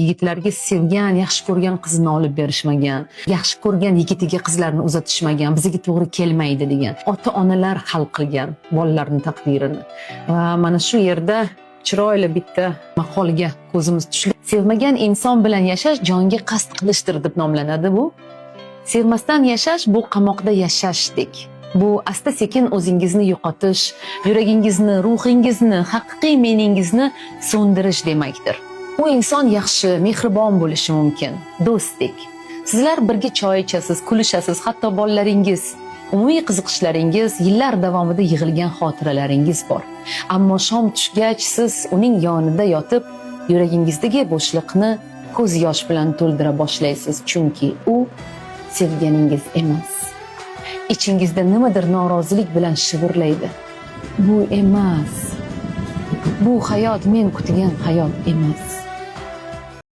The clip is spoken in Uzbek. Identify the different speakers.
Speaker 1: Yigitlarga sevgan, yaxshi ko'rgan qizini olib berishmagan, yaxshi ko'rgan yigitiga qizlarni uzatishmagan, bizga to'g'ri kelmaydi degan. Ota onalar hal qilgan bolalarni taqdirini. Va mana shu yerda chiroyli bitta maqolga ko'zimiz tushdi. "Sevmagan inson bilan yashash jonga qasd qilishdir" deb nomlanadi bu. Sevmasdan yashash bu qamoqda yashashdek. Bu asta sekin o'zingizni yo'qotish, yuragingizni, ruhingizni, haqiqiy meningizni so'ndirish demakdir. U inson yaxshi, mehribon bo'lishi mumkin, do'stdek. Sizlar birga choy ichasiz, kulishasiz, hatto bolalaringiz, umumiy qiziqishlaringiz, yillar davomida yig'ilgan xotiralaringiz bor. Ammo shom tushgach siz uning yonida yotib, yuragingizdagi bo'shliqni ko'z yosh bilan to'ldira boshlaysiz, chunki u sevganingiz emas. Ichingizda nimadir norozilik bilan shivirlaydi. Bu emas. Bu hayot men kutgan hayot emas.